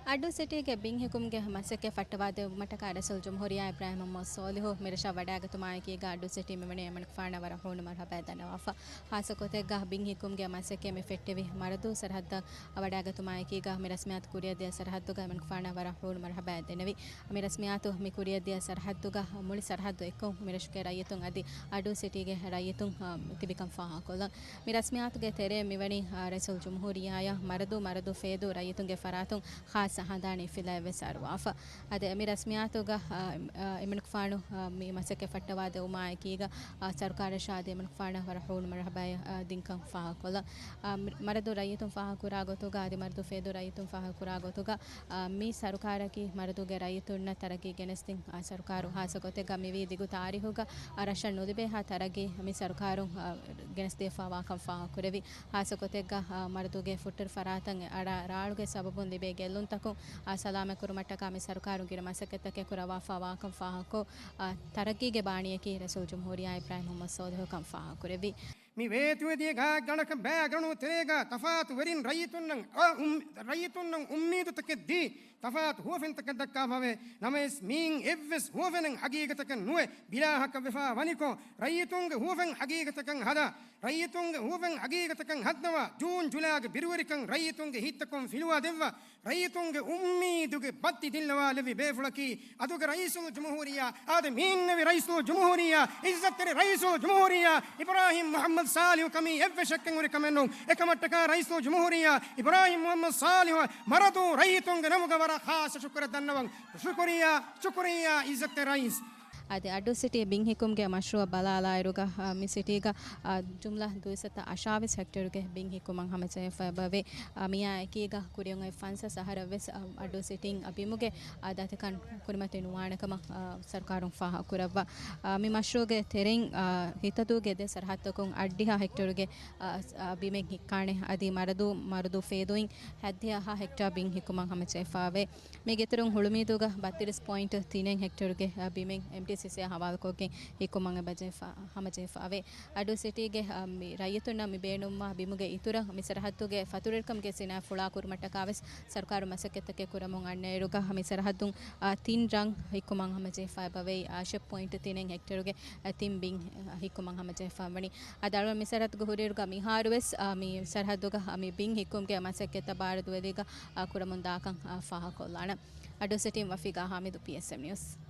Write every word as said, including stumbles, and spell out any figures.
އައްޑޫ ސިޓީގެ ބިން ހިކުމުގެ މަސައްކަތް ފައްޓަވާދެއްވުމަށްޓަކާ ރައީސުލްޖުމްހޫރިއްޔާ އިބްރާހިމް މުޙައްމަދު ޞާލިޙު މިރަށަށް ވަޑައިގަތުމާއެކީގަ އައްޑޫ ސިޓީ މިވަނީ އެމަނިކުފާނަށް ވަރަށް ހޫނު މަރުޙަބާ ދަންނަވާފަ. ހާއްސަގޮތެއްގަ ބިން ހިކުމުގެ މަސައްކަތް މި ފެއްޓެވި މަރަދޫ ސަރަހައްދަށް ވަޑައިގަތުމާއެކީގަ މި ރަސްމިއްޔާތު ކުރިއަށްދިޔަ ސަރަހައްދުގަ އެމަނިކުފާނަށް ވަރަށް ހޫނު މަރުޙަބާ ދެންނެވި. މި ރަސްމިއްޔާތު މި ކުރިއަށްދިޔަ ސަރަހައްދުގަ މުޅި ސަރަހައްދު އެއްކޮށް މިރަށުގެ ރައްޔިތުން އަދި އައްޑޫ ސިޓީގެ ރައްޔިތުން، އާ، ތިބިކަން ފާހަގަކޮށްލަން. މި ރަސްމިއްޔާތުގެ ތެރޭ މިވަނީ، އާ، ރައީސުލްޖުމްހޫރިއްޔާއަށް މަރަދޫ، މަރަދޫ ފޭދޫ ރައްޔިތުންގެ ފަރާތުން ޚާއްޞަ ހަނދާނީ ފިލައެއް ވެސް އަރުވާފަ. އަދި މި ރަސްމިއްޔާތުގަ، އާ، އާ، އެމަނިކުފާނު، އާ، މި މަސައްކަތް ފައްޓަވާދެއްވުމާއެކީގަ، އާ، ސަރުކާރަށާ އަދި އެމަނިކުފާނަށް ވަރަށް ހޫނު މަރުޙަބާ، އާ، ދިންކަން ފާހަގަކޮށްލަން. އާ، މި-، މަރަދޫ ރައްޔިތުން ފާހަގަކުރާ ގޮތުގަ އަދި މަރަދޫ ފޭދޫ ރައްޔިތުން ފާހަގަކުރާ ގޮތުގަ، އާ، މި ސަރުކާރަކީ މަރަދޫގެ ރައްޔިތުންނަށް ތަރައްގީ ގެނެސްދިން، އާ، ސަރުކާރު. ހާއްސަގޮތެއްގަ މިވީ ދިގު ތާރީހުގަ، އާ، ރަށަށް ނުލިބޭހާ ތަރައްގީ މި ސަރުކާރުން، އާ، ގެނެސްދީފާވާކަން ފާހަގަކުރެވި. ހާއްސަގޮތެއްގަ، އާ، މަރަދޫގެ ފުއްޓުރި ފަރާތަށް އަޅާ ރާޅުގެ ސަބަބުން ލިބޭ ގެއްލުންތަކުން، އާ، ސަލާމަތްކުރުމަށްޓަކާ މި ސަރުކާރުން ގިނަ މަސައްކަތްތަކެއް ކުރައްވާފާވާކަން ފާހަގަކޮށް، އާ، ތަރައްގީގެ ބާނީއަކީ ރައީސުލްޖުމްހޫރިއްޔާ އިބްރާހިމް މުޙައްމަދު ޞާލިޙު ކަން ފާހަގަކުރެއްވި. މި ވޭތުވެދިޔަ ގާތްގަނޑަކަށް ބައިގަނޫ ތެރޭގަ ތަފާތު ވެރިން ރައްޔިތުންނަށް، އާ، އުން-، ރައްޔިތުންނަށް އުއްމީދުތަކެއް ދީ، ތަފާތު ހުވަފެންތަކެއް ދައްކާފަވޭ. ނަމަވެސް، މިއިން އެއްވެސް ހުވަފެނެއް ހަގީގަތަކަށް ނުވެ، ބިލާ ހަކަށްވެފާ ވަނިކޮށް، ރައްޔިތުންގެ ހުވަފެން ހަގީގަތަކަށް ހަދާ، ރައްޔިތުންގެ ހުވަފެން ހަގީގަތަކަށް ހައްދަވާ، ޖޫން ޖުލައިގެ ބިރުވެރިކަން ރައްޔިތުންގެ ހިތްތަކުން ފިލުވާ ދެއްވާ، ރައްޔިތުންގެ އުއްމީދުގެ ބައްތި ދިއްލަވާލެއްވި ބޭފުޅަކީ، އަދުގެ ރައީސުލްޖުމްހޫރިއްޔާ، އާދެ، މި އިންނެވި ރައީސުލްޖުމްހޫރިއްޔާ، އިއްޒަތްތެރި ރައީސުލްޖުމްހޫރިއްޔާ އިބްރާހިމް މުޙައްމަދު ޞާލިޙު ކަމީ އެއްވެސް ޝައްކެއް ހުރި ކަމެއް ނޫން. އެކަމަށްޓަކާ ރައީސުލްޖުމްހޫރިއްޔާ އިބްރާހިމް މުޙައްމަދު ޞާލިޙު މަރަދޫ ރައްޔިތުންގެ ނަމުގަ ވަރަށް ޚާއްޞަ ޝުކުރެއް ދަންނަވަން. ޝުކުރިއްޔާ، ޝުކުރިއްޔާ، އިއްޒަތްތެރި ރައީސް. އަދި އައްޑޫ ސިޓީ ބިން ހިކުމުގެ މަޝްރޫއަށް ބަލާލާއިރުގަ، އާ، މި ސިޓީގަ، އާ، ޖުމްލަ ދުއިސައްތަ އަށާވީސް ހެކްޓަރުގެ ބިން ހިކުމަށް ހަމަޖެހިފައި އެބަވޭ. އާ، މިއާ އެކީގަ ކުރިއަށް އޮތް ފަންސާސް އަހަރަށްވެސް، އާ، އައްޑޫ ސިޓީން އާ ބިމުގެ، އާ، ދަތިކަން ކުރިމަތި ނުވާނެ ކަމަށް، އާ، ސަރުކާރުން ފާހަގަކުރައްވާ. އާ، މި މަޝްރޫއުގެ ތެރެއިން، އާ، ހިތަދޫގެ ދެ ސަރަހައްދަކުން އަށްޑިހަ ހެކްޓަރުގެ، އާ، އާ، ބިމެއް ހިއްކާނެ. އަދި މަރަދޫ، މަރަދޫ ފޭދުއިން ހައްދިހަ ހެކްޓާ ބިން ހިކުމަށް ހަމަޖެހިފައިވޭ. މީގެއިތުރުން ހުޅުމީދޫގަ ބައްތިރީސް ޕޮއިންޓް ތިނެއް ހެކްޓަރުގެ، އާ، ބިމެއް އެމްޓީސީސީއާ ހަވާލުކޮށްގެން ހިއްކުމަށް އެބަޖެހިފަ-، ހަމަޖެހިފައިވޭ. އައްޑޫ ސިޓީގެ، އާ، މި ރައްޔިތުންނަށް މި ބޭނުންވާ ބިމުގެ އިތުރަށް މި ސަރަހައްދުގެ ފަތުރުވެރިކަމުގެ ސިނާއަތް ފުޅާކުރުމަށްޓަކާވެސް ސަރުކާރުން މަސައްކަތްތަކެއް ކުރަމުން އަންނައިރުގަ މި ސަރަހައްދުން، އާ، ތިން ރަށް ހިއްކުމަށް ހަމަޖެހިފައި އެބަވައި، އާ، އަށެއް ޕޮއިންޓް ތިނެއް ހެކްޓަރުގެ، އާ، ތިން ބިން، އާ، ހިއްކުމަށް ހަމަޖެހިފައިވަނީ. އަދި އަޅުގަނޑު މި ސަރަހައްދުގަ ހުރިއިރުގަ މިހާރުވެސް، އާ، މި ސަރަހައްދުގަ، އާ، މި ބިން ހިއްކުމުގެ މަސައްކަތްތައް ބާރަ ދުވެލީގަ، އާ، ކުރަމުންދާކަން، އާ، ފާހަގަކޮށްލާނަން. އައްޑޫ ސިޓީން ވަފީގާ ހާމިދު، ޕީއެސްއެމް ނިއުސް.